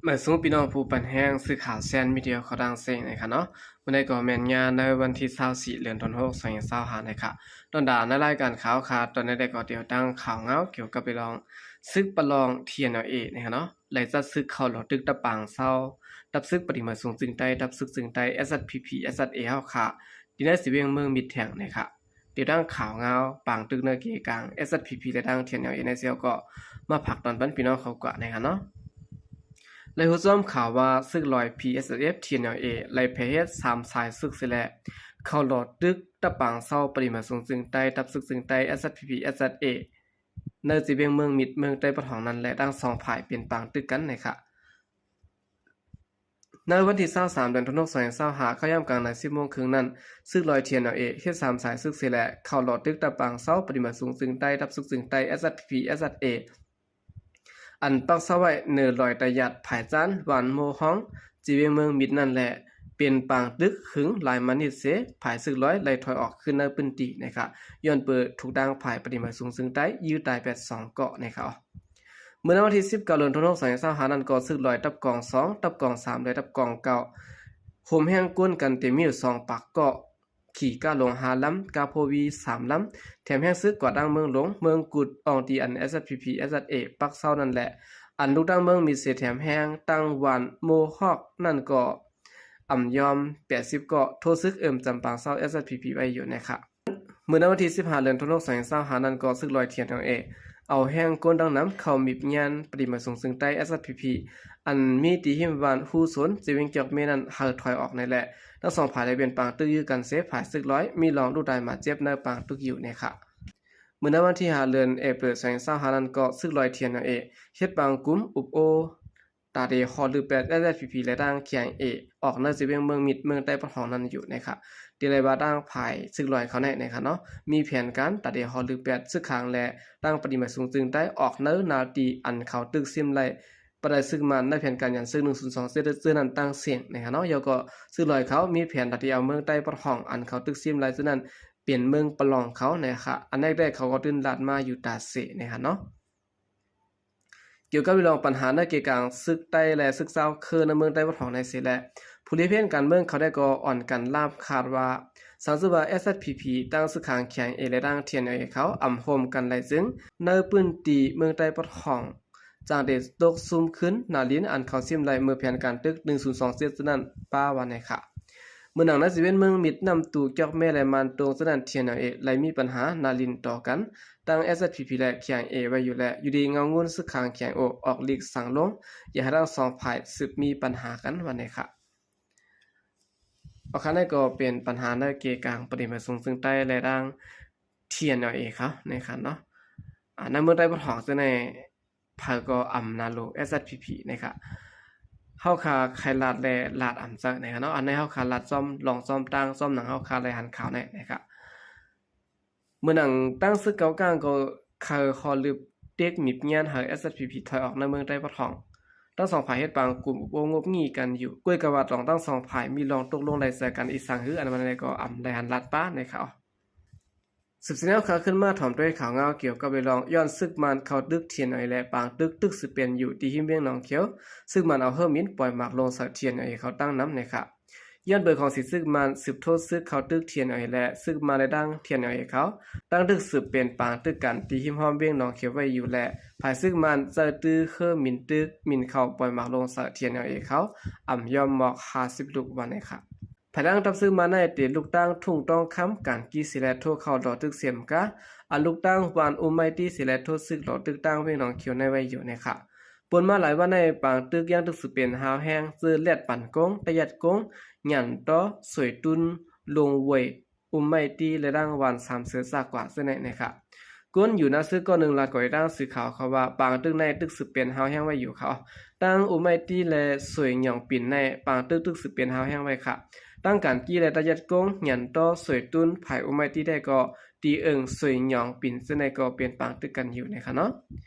ມາສູ່ພີ່ນ້ອງຜູ້ປັນແຮງ ສື່ຂ່າວແຊນມີເດຍ ຂອງຕ່າງເຊງນະຄະເນາະ. ມື້ນີ້ກໍແມ່ນຍາມໃນວັນທີຊາວສີ່ ເດືອນທັນວາ ສອງພັນຊາວຫ້ານະຄະ. ດອນດາໃນລາຍການຂ່າວຄະ ຕອນນີ້ໄດ້ກໍຕຽວຕັ້ງຂ່າວງາວກ່ຽວກັບເລື່ອງສຶກປະລອງ ທີເອັນແອລເອ ນະຄະເນາະ ໄດ້ຈັດສຶກເຂົ້າຫຼໍ້ຕຶກຕະປາງເຊົາ ທັບສຶກປະຕິມາສູງເຈີງໃຕ້ ທັບຊຶກເຈີງໃຕ້ ເອສແອັດພີພີ ເອສແອັດເອ ເຮົາຄະ ທີ່ໃນສີ່ແຂວງເມືອງມິດແທງນະຄະ. ຕິດຕາມຂ່າວງາວປາງຕຶກໃນເຂດກາງ ເອສແອັດພີພີ ແລະ ທາງ ທີເອັນແອລເອ ໃນເຊວກໍມາຝາກຕອນປັນພີ່ນ້ອງເຂົາກວ່ານະຄະເນາະ. ໄດ້ຮູ້ຊອມຂ່າວວ່າ ຊຶກລອຍ ພີເອສເອສເອັຟ ທີເອັນແອລເອ ໄດ້ແຜ່ເຫດສາມສາຍຊຶກເສຍແລ້ວ ເຂົ້າຫຼໍ້ຕຶກຕະປາງເຊົາ ປະຕິມາສູງເຈີງໃຕ້ ທັບຊຶກເຈີງໃຕ້ ເອສແອັດພີພີ ເອສແອັດເອ ໃນສີ່ແຂວງເມືອງມິດ ເມືອງໃຕ້ປະທ້ອງນັ້ນ ແລະ ທັງສອງຝ່າຍເປັນປາງຕຶກກັນນະຄະ. ໃນວັນທີຊາວສາມ ເດືອນທັນວາ ສອງພັນຊາວຫ້າ ເຂົ້າຍາມກາງໃນ ສິບໂມງເຄິ່ງນັ້ນ ຊຶກລອຍ ທີເອັນແອລເອ ເຫດສາມສາຍຊຶກເສຍແລ້ວ ເຂົ້າຫຼໍ້ຕຶກຕະປາງເຊົາ ປະຕິມາສູງເຈີງໃຕ້ ທັບຊຶກເຈີງໃຕ້ ເອສແອັດພີພີ ເອສແອັດເອ ອັນປັກເຊົາໄວ້ເໜືອລອຍຕາຍາດພາຍຈານ ບ້ານໂມຮອງ ຈີເວງເມືອງມິດນັ້ນແຫຼະ ເປັນປາງຕຶກຫຶງຫຼາຍມານິດເສ ຝ່າຍຊຶກລອຍໄລ່ຖອຍອອກຄືນໃນພື້ນທີ່ນະຄະ ຍ້ອນເປີດຖືກທາງຝ່າຍປະຕິມາສູງເຊີງໃຕ້ ຢື້ຕາຍແປດສອງເກາະນະຄະ. ມື້ໃນວັນທີສິບເກົ້າ ເດືອນທັນວາ ສອງພັນຊາວຫ້ານັ້ນກໍ ຊຶກລອຍທັບກອງສອງ ທັບກອງສາມ ແລະ ທັບກອງເກົ້າ ໂຮມແຮງກວນກັນເຕັມມີຢູ່ສອງປາກເກາະ ຂີ່ກ້າຫຼົງຫ້າລຳ ກ້າໂພວີສາມລຳ ແຖມແຮງຊຶກກວາດຕັ້ງເມືອງຫຼົງ ເມືອງກຸດ ອອງຕີອັນ ເອສແອັດພີພີ ເອສແອັດເອ ປັກເຊົານັ້ນແຫຼະ ອັນລຸກຕັ້ງເມືອງມິດເສ ແຖມແຮງຕັ້ງບ້ານໂມຮອກນັ້ນກໍ ອຳຍອມ ແປດສິບເກາະ ໂທຊຶກເອີມຈຳປາງເຊົາ ເອສແອັດພີພີ ໄວ້ຢູ່ນະຄະ. ມື້ໃນວັນທີສິບຫ້າ ເດືອນທັນວາ ສອງພັນຊາວຫ້ານັ້ນກໍ ຊຶກລອຍ ທີເອັນແອລເອ ເອົາແຮງກວນຕັ້ງນຳເຂົ້າມິບຍານປະຕິມາສູງເຊີງໃຕ້ ເອສແອັດພີພີ ອັນມີທີ່ຮິມບ້ານຮູໂສນ ຈີເວງຈອກເມນັ້ນ ໃຫ້ຖອຍອອກແດ່ແລະ ທັງສອງຝ່າຍໄດ້ເປັນປາງຕຶກຢື້ກັນເສ ຝ່າຍຊຶກລອຍມີລອງລູກຕາຍມາດເຈັບໃນປາງຕຶກຢູ່ນະຄະ. ມື້ໃນວັນທີຫ້າ ເດືອນເອເປີ ສອງພັນຊາວຫ້ານັ້ນກໍ ຊຶກລອຍ ທີເອັນແອລເອ ເຮັດປາງກຸ່ມອຸບໂອ້ ຕາເດຮໍລືແປດ ເອສແອັດພີພີ ແລະ ທາງ ທີເອັນແອລເອ ອອກໃນຊີເວງເມືອງມິດ ເມືອງໃຕ້ປະທ້ອງນັ້ນຢູ່ນະຄະ. ທີ່ໄດ້ວ່າທາງຝ່າຍຊຶກລອຍເຂົາໃນນະຄະເນາະ ມີແຜນການຕາເດຮໍລືແປດ ຊຶກຂ້າງ ແລະ ທາງປະຕິມາສູງເຊີງໃຕ້ ອອກໃນນາວຕີອັນເຂົາຕຶກຊິມໄລ່ ປະໄດຊຶກມານໃນແຜນການຍານຊຶກ ໜຶ່ງສູນສອງເຈັດ ເທື່ອນັ້ນຕ່າງເສງນະຄະເນາະ. ແລ້ວກໍຊຶກລອຍເຂົາມີແຜນຕາເດເອົາເມືອງໃຕ້ປະທ້ອງ ອັນເຂົາຕຶກຊິມໄລ່ເທື່ອນັ້ນ ເປັນເມືອງປະລອງເຂົານະຄະ. ອັນໃດແດ່ເຂົາກໍຕື່ນລາດມາຢູ່ຕາເສນະຄະເນາະ. ກ່ຽວກັບເລື່ອງບັນຫາໃນເຂດກາງຊຶກໃຕ້ ແລະ ຊຶກຊາວເຄີໃນເມືອງໃຕ້ປະທ້ອງໃນເສແລະ ຜູ້ລິເພນການເມືອງເຂົາໄດ້ກໍອ່ອນກັນລາບຄາດວ່າ ສັງເກດວ່າ ເອສແອັດພີພີ ທັງຊຶກຂ້າງ ທີເອັນແອລເອ ແລະ ທາງ ທີເອັນແອລເອ ເຂົາອຳໂຮມກັນໄລ່ຈຶ່ງ ໃນພື້ນທີ່ເມືອງໃຕ້ປະທ້ອງ ຈັ່ງໄດ້ຕົກຊຸມຄືນນາລິນ ອັນເຂົາຊິມໄລ່ເມື່ອແຜນການຕຶກ ໜຶ່ງສູນສອງເຈັດ ນັ້ນປະວ່ານະຄະ. ເມື່ອໜັງໃນຊີວິດເມືອງມິດ ນ້ຳຕູ ຈອກແມ ແລະ ມານຕົງ ສະນັ້ນ ທີເອັນແອລເອ ໄດ້ມີບັນຫານາລິນຕໍ່ກັນ ທັງ ເອສແອັດພີພີ ແລະ ທີເອັນແອລເອ ໄວ້ຢູ່ແລ້ວ ຢູ່ດີເງົາງຸ່ນຊຶກຂ້າງ ທີເອັນແອລເອ ອອກຫຼີກສັງລົງ ຢາກໃຫ້ທັງສອງຝ່າຍສືບມີບັນຫາກັນວ່ານະຄະ. ໂອເຄ ນັ້ນກໍເປັນບັນຫາໃນເຂດກາງປະຕິມາສູງເຊີງໃຕ້ ແລະ ທາງ ທີເອັນແອລເອ ເຂົານະຄະເນາະ. ອາ ໃນເມືອງໃຕ້ປະທ້ອງເຊິ່ງໃນ ໃຜກໍອຳນາໂລ ເອສແອັດພີພີ ນະຄະ. ເຮົາຄາໄຄລາດ ແລະ ລາດອຳເຈີນະຄະເນາະ. ອັນໃດເຮົາຄາລາດຊອມ ລອງຊອມຕ່າງ ຊອມໜັງເຮົາຄາໄດ້ຫັນຂ່າວແນ່ນະຄະ. ເມື່ອໜັງຕັ້ງຊຶກເກົ່າກາງກໍ ເຂົາຂໍລືບເຕັກມິບຍານໃຫ້ ເອສແອັດພີພີ ຖອຍອອກໃນເມືອງໃຕ້ປະທ້ອງ. ທັງສອງຝ່າຍເຮັດປາງກຸ່ມອຸບໂອ້ງົບງິ່ງກັນຢູ່ ກ້ວຍກະວ່າຕ້ອງທັງສອງຝ່າຍມີລອງຕົກລົງໄດ້ໃສ່ກັນອີກສັງຫື ອັນວ່າໃດກໍອຳໄດ້ຫັນລາດປານະຄະ. ສືບສຽນແນວຂ່າວຂຶ້ນມາ ຖອມດ້ວຍຂ່າວງາວກ່ຽວກັບເລື່ອງຍ້ອນຊຶກມານເຂົ້າຕຶກ ທີເອັນແອລເອ ແລະ ປາງຕຶກຕຶກສືບເປັນຢູ່ທີ່ຮິມວຽງໜອງຂຽວ ຊຶກມານເອົາເຮີໝິນປ່ອຍໝາກລົງໃສ່ ທີເອັນແອລເອ ເຂົາຕັ້ງນຳນະຄະ. ຍ້ອນເບີຂອງສີຊຶກມານສືບໂທຊຶກເຂົ້າຕຶກ ທີເອັນແອລເອ ແລະ ຊຶກມານໃນດັ່ງ ທີເອັນແອລເອ ເຂົາຕັ້ງຕຶກສືບເປັນປາງຕຶກກັນທີ່ຮິມຮ່ອມວຽງໜອງຂຽວໄວ້ຢູ່ ແລະ ຝ່າຍຊຶກມານໃຊ້ຕື້ເຮີໝິນຕຶກ ໝິນເຂົ້າປ່ອຍໝາກລົງໃສ່ ທີເອັນແອລເອ ເຂົາ ອຳຍອມໝອກຫ້າສິບລູກວ່ານະຄະ. ພາຍຫຼັງທັບຊຶກມານໃນເຕະລູກຕັ້ງທຸ່ງຕ້ອງຄຳ ການກີເສແລະ ໂທເຂົ້າຫຼໍ້ຕຶກເຊມກາ ອັນລູກຕັ້ງບ້ານອຸມໄມຕີເສແລະ ໂທຊຶກຫຼໍ້ຕຶກຕັ້ງວຽງໜອງຂຽວໃນໄວ້ຢູ່ນະຄະ. ປົນມາຫຼາຍວັນໃນປາງຕຶກຍັງຕຶກສືບເປັນຮາວແຮງ ເຈີແລດປັນກົງ ຕະຢັດກົງ ຫຍັນຕໍ່ ສວຍຕຸນ ລົງເວີຍ ອຸມໄມຕີ ແລະ ດັ່ງບ້ານສາມເສືອຊາກກວ່າເຊິ່ງໃນນະຄະ. ຄົນຢູ່ໜ້າຊຶກກ່ອນໜຶ່ງລາວກໍໄດ້ຕັ້ງສື່ຂ່າວເຂົາວ່າ ປາງຕຶກໃນຕຶກສືບເປັນຮາວແຮງໄວ້ຢູ່ເຂົາ ຕັ້ງອຸມໄມຕີ ແລະ ສວຍຫຍອງປິນໃນປາງຕຶກຕຶກສືບເປັນຮາວແຮງໄວ້ຄະ. ຕັ້ງການກີ ແລະ ຕະຢັດກົງ ຫຍັນຕໍ່ ສວຍຕຸນ ຝ່າຍອຸມໄມຕີໄດ້ກໍ ຕີເອິງ ສວຍຫຍອງປິນເຊິ່ງໃນກໍເປັນປາງຕຶກກັນຢູ່ນະຄະເນາະ.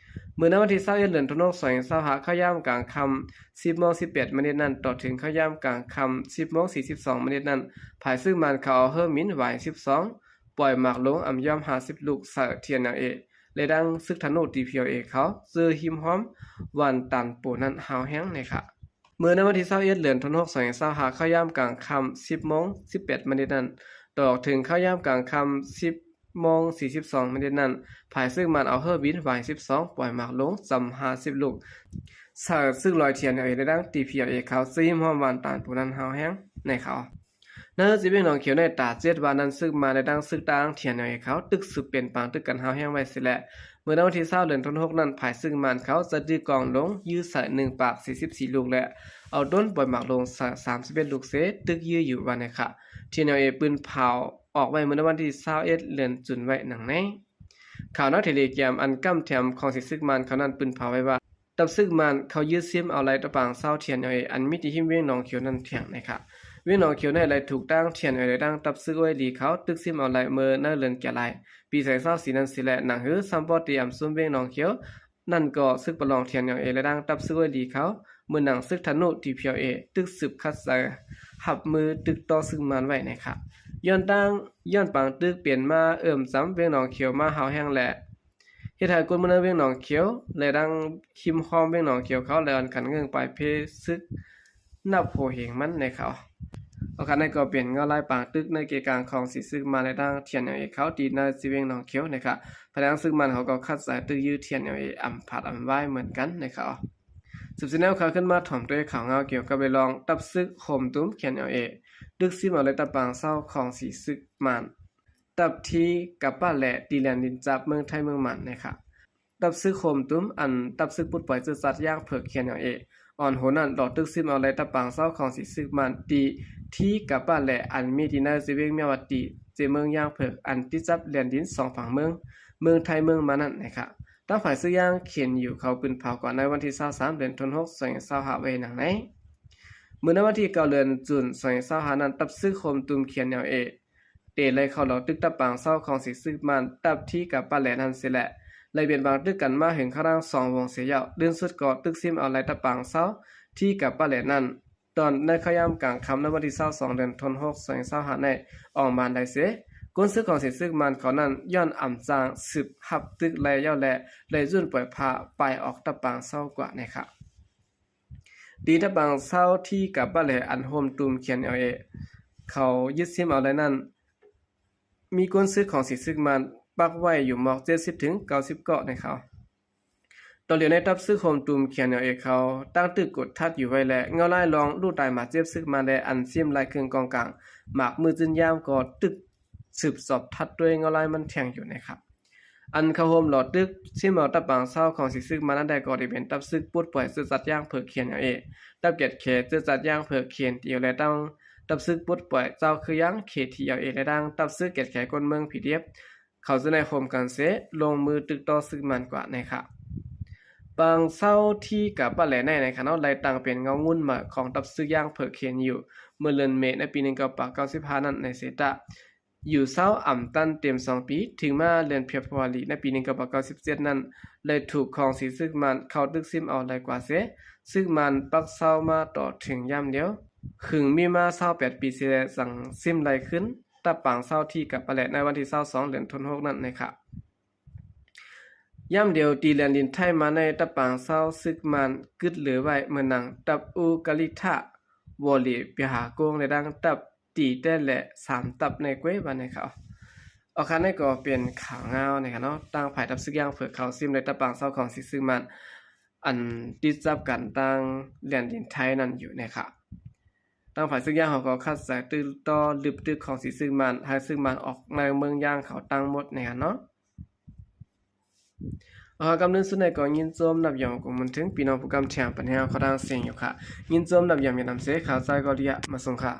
ມື້ໃນວັນທີຊາວເອັດ ເດືອນທັນວາ ສອງພັນຊາວຫ້າ ເຂົ້າຍາມກາງຄ່ຳ ສິບໂມງສິບແປດມານິດນັ້ນ ຕໍ່ເຖິງເຂົ້າຍາມກາງຄ່ຳ ສິບໂມງສີ່ສິບສອງມານິດນັ້ນ ຝ່າຍຊຶກມານເຂົາເອົາເຮີໝິນວາຍສິບສອງ ປ່ອຍໝາກລົງອຳຍອມຫ້າສິບລູກໃສ່ ທີເອັນແອລເອ ແລະ ດັ່ງຊຶກທະນູ ທີພີແອລເອ ເຂົາ ເຈີຮິມຮ່ອມວັນຕານໂປນັ້ນຮາວແຮງນະຄະ. ເມື່ອໃນວັນທີຊາວເອັດ ເດືອນທັນວາ ສອງພັນຊາວຫ້າ ເຂົ້າຍາມກາງຄ່ຳ ສິບໂມງ ສິບແປດມານິດນັ້ນ ຕະຫຼອດເຖິງເຂົ້າຍາມກາງຄ່ຳ ສິບໂມງ ສີ່ສິບສອງມານິດນັ້ນ ຝ່າຍເຊືອກມານເອົາເຮີບິນ ວາຍສິບສອງ ປ່ອຍໝາກລົງຈຳ ຫ້າສິບລູກ ໃສ່ເຊືອກລອຍ ທີເອັນແອລເອ ແລະ ດັ່ງ ທີພີແອລເອ ເຂົາ ທີ່ຫ້ອມວານຕານປູນັ້ນ ຮ້າວແຮງໃນເຂົາ. ໃນເຂດວຽງໜອງຂຽວໃນຕາເຈັດວານັ້ນ ເຊືອກມານ ແລະ ດັ່ງເຊືອກຕ່າງ ທີເອັນແອລເອ ເຂົາ ຕຶກສືບເປັນປາງຕຶກກັນຮ້າວແຮງໄວ້ເສຍແລ້ວ. ເມື່ອໃນວັນທີຊາວ ເດືອນທັນວາ ນັ້ນ ຝ່າຍເຊືອກມານເຂົາ ຈະຈື່ກອງລົງ ຢື້ອໃສ່ ໜຶ່ງປາກສີ່ສິບສີ່ລູກ ແລະ ເອົາໂດຣນປ່ອຍໝາກລົງໃສ່ ສາມສິບເອັດລູກເສຍ ຕຶກຢື້ຢູ່ວ່າໃນຂະ ທີເອັນແອລເອ ປືນເຜົາອອກໄວ້ເມື່ອໃນວັນທີຊາວເອັດ ເດືອນຈຸນ ໄວ້ດັ່ງໃນ. ຂ່າວໃນເທເລແກຣມ ອັນກ້ຳແຖມຂອງເຊືອກມານເຂົານັ້ນ ປືນເຜົາໄວ້ວ່າ ທັບເຊືອກມານເຂົາຍຶດຊິມເອົາໄລ່ຕະປາງເຊົາ ທີເອັນແອລເອ ອັນມີທີ່ຮິມວຽງໜອງຂຽວນັ້ນແທງໃນຂະ. ວຽງໜອງຂຽວໃນໄລ່ຖືກທາງ ທີເອັນແອລເອ ແລະ ທັງທັບເຊືອກໄວລີເຂົາ ຕຶກຊິມເອົາໄລ່ເມື່ອໃນເດືອນກະລາຍ ປີສອງພັນຊາວສີ່ນັ້ນເສຍແລ້ວ. ໜັງຫື ຊຳບໍ່ຕຽມຊຸມວຽງໜອງຂຽວ ນັ້ນກໍເຊືອກປະລອງ ທີເອັນແອລເອ ແລະ ທັງທັບເຊືອກໄວລີເຂົາ ເມື່ອໜັງເຊືອກທະນູ ທີພີແອລເອ ຕຶກສືບຂັດໃຈຮັບມືຕຶກຕໍ່ເຊືອກມານໄວ້ໃນຂະ. ຍ້ອນຕ່າງ ຍ້ອນປາງຕຶກເປັນມາເອີ່ມຈຳວຽງໜອງຂຽວມາຮ້າວແຮງ ແລະ ເຮັດໃຫ້ຄົນເມືອງໃນວຽງໜອງຂຽວ ແລະ ດັ່ງຮິມຄອມວຽງໜອງຂຽວເຂົາ ແລະ ອັນຂັນເງື່ອງປາຍເພຊຶກ ນັບໂຫເຮງມັນໃນເຂົາ. ເອົາ ຄັນນັ້ນກໍເປັນເງົາລາຍປາງຕຶກໃນເກກາງຂອງເຊືອກມານ ແລະ ທັງ ທີເອັນແອລເອ ເຂົາ ທີ່ໃນເຊວຽງໜອງຂຽວໃນຂະ. ພາຍຫຼັງເຊືອກມານເຂົາກໍຂັດໃຈຕຶກຢື້ ທີເອັນແອລເອ ອຳພາດອຳວາຍເໝືອນກັນໃນເຂົາ. ສືບເສຍແນວຂ່າວຂຶ້ນມາ ຖອມຕົວເອກຂ່າວເງົາກ່ຽວກັບເລື່ອງຕັບຊຶກໂຮມຕຸມ ທີເອັນແອລເອ ຕຶກຊິມເອົາໄລ່ຕະປາງເຊົາຂອງເຊືອກມານ ຕັບທີກາປາແຫຼ ຕີແລ່ນດິນຈັບເມືອງໄທເມືອງມັນໃນຂະ. ຕັບຊຶກໂຮມຕຸມ ອັນຕັບຊຶກປົດປ່ອຍເຊື້ອຊາດຢ່າງເຜິກ ທີເອັນແອລເອ ອ່ອນໂຫນັ້ນ ຫຼໍ່ຕຶກຊິມເອົາໄລ່ຕະປາງເຊົາຂອງເຊືອກມານ ທີ່ທີກາປາແຫຼ ອັນມີທີ່ໃນເຊວຽງມຽວາຕີ ເຊເມືອງຢ່າງເຜິກ ອັນຕິດກັບແລ່ນດິນສອງຝັ່ງເມືອງ ເມືອງໄທເມືອງມັນນັ້ນໃນຂະ. ທາງຝ່າຍຊຶກຢ່າງເຄເອັນຢູເຂົາປືນເຜົາກ່ອນໃນວັນທີຊາວສາມ ເດືອນທັນວາ ສອງພັນຊາວຫ້າ ໄວ້ດັ່ງໃນ. ເມື່ອໃນວັນທີເກົ້າ ເດືອນຈຸນ ສອງພັນຊາວຫ້ານັ້ນ ຕັບຊຶກໂຮມຕຸມ ທີເອັນແອລເອ ເຕໄລ່ເຂົ້າຫຼໍ່ຕຶກຕະປາງເຊົາຂອງເຊືອກມານ ຕັບທີກາປາແຫຼນັ້ນເສຍແລ້ວ ໄລ່ເປັນປາງຕຶກກັນມາເຖິງຄະນາງສອງວົງເສຍແລ້ວ. ລື່ນສຸດກໍຕຶກຊິມເອົາໄລ່ຕະປາງເຊົາທີກາປາແຫຼນັ້ນ ຕອນໃນເຂົ້າຍາມກາງຄ່ຳໃນວັນທີຊາວສອງ ເດືອນທັນວາ ສອງພັນຊາວຫ້າໃນອອງມານໄດ້ເສຍ. ກົນເຊືອກຂອງເຊືອກມານເຂົານັ້ນ ຍ້ອນອຳຈ້າງສືບຮັບຕຶກໄລ່ແລ້ວ ແລະ ໄດ້ຫຍຸ້ນປ່ອຍພາປາຍອອກຕະປາງເຊົາກວ່າໃນຂະ. ຕີຕະປາງເຊົາທີກາປາແຫຼ ອັນໂຮມຕຸມ ທີເອັນແອລເອ ເຂົາຍຶດຊິມເອົາໄດ້ນັ້ນ ມີກົນເຊືອກຂອງເຊືອກມານປັກໄວ້ຢູ່ໝອກ ເຈັດສິບເຖິງເກົ້າສິບເກາະໃນເຂົາ. ຕອນດຽວໃນຕັບຊຶກໂຮມຕຸມ ທີເອັນແອລເອ ເຂົາຕັ້ງຕຶກກົດທັດຢູ່ໄວ້ ແລະ ເງົາລາຍລອງຮູ້ຕາຍບາດເຈັບເຊືອກມານ ແລະ ອັນຊິມໄລ່ເຄື່ອງກອງກາງ ໝາກມືຈືນຍາມກໍຕຶກ ສືບສອບທັດດ້ວຍເງົາລາຍມັນແທງຢູ່ໃນຂະ. ອັນເຂົ້າໂຮມຫຼໍ່ຕຶກຊິມເອົາຕະປາງເຊົາຂອງເຊືອກມານນັ້ນໄດ້ກໍໄດ້ເປັນຕັບຊຶກປົດປ່ອຍເຊື້ອຊາດຢ່າງເຜິກ ທີເອັນແອລເອ, ຕັບແກດແຂເຊື້ອຊາດຢ່າງເຜິກ ທີເອັນທີເອັລ ແລະ ທັງຕັບຊຶກປົດປ່ອຍເຈົ້າຄືຢ່າງ ທີເອັນທີເອັລເອ ແລະ ທັງຕັບຊຶກແກດແຂຄົນເມືອງ ພີດີເອັຟ ເຂົາຈະໄດ້ໂຮມກັນເສ ລົງມືຕຶກຕໍ່ຊຶກມານກວ່າໃນຂະ. ປາງເຊົາທີກາປາແຫຼໃນໃນຂະເນາະ ໄດ້ຕັ້ງເປັນເງົາງຸ່ນໃໝ່ຂອງຕັບຊຶກຢ່າງເຜິກ ທີເອັນຢູ ເມື່ອເດືອນເມ ໃນປີໜຶ່ງເກົ້າເກົ້າຫ້ານັ້ນໃນເຊຕະ ຢູ່ເຊົາອຳຕັນເຕັມສອງປີ ເຖິງມາເດືອນເຟບຣຸວາຣີໃນປີໜຶ່ງເກົ້າເກົ້າເຈັດນັ້ນ ໄດ້ຖືກຂອງເຊຊຶກມານເຂົ້າຕຶກຊິມເອົາໄດ້ກວ່າເສ ຊຶກມານປັກເຊົາມາຕໍ່ເຖິງຍາມດຽວ ເຖິງມີມາຊາວແປດປີເສ ຈັ່ງຊິມໄດ້ຄືນຕະປາງເຊົາທີກາປາແຫຼໃນວັນທີຊາວສອງ ເດືອນທັນວາ ຫົກນັ້ນໃນຂະ. ຍາມດຽວທີ່ແລ່ນດິນໄທມາໃນຕະປາງເຊົາຊຶກມານກຶດເຫຼືອໄວ້ ເໝືອນດັ່ງຕັບອູກາລິທະ ວໍເລ ເປຍຫາໂກງ ແລະ ດັ່ງຕັບ ຕີແຕ້ແຫຼະ ສາມຕັບໃນເກວບານໃນເຂົາ. ອອກຄັນໃນກໍເປັນຂ່າວງາວໃນຂະເນາະ ທາງຝ່າຍຕັບຊຶກຢ່າງເຜິກເຂົາຊິມໄດ້ຕະປາງເຊົາຂອງເຊຊຶກມານ ອັນຕິດຈັບກັນທາງແລ່ນດິນໄທນັ້ນຢູ່ໃນຂະ. ທາງຝ່າຍຊຶກຢ່າງເຂົາກໍຄັດສາຍຕື່ມຕໍ່ລຶບຕຶກຂອງເຊຊຶກມານ ໃຫ້ຊຶກມານອອກໃນເມືອງຢ່າງເຂົາທັງໝົດໃນຂະເນາະ. ເອົາ ຄຳໜຶ່ງສຸດໃນກໍຍິນຊົມນັບຢອມກົງບຸນເຖິງພີ່ນ້ອງຜູ້ກຳແທງປັນແຮງເຂົ້າທາງເສຍງຢູ່ຂະ. ຍິນຊົມນັບຢອມຍານຳເສ ຂ້າໃຈກໍລະຍະມາສົ່ງຂະ.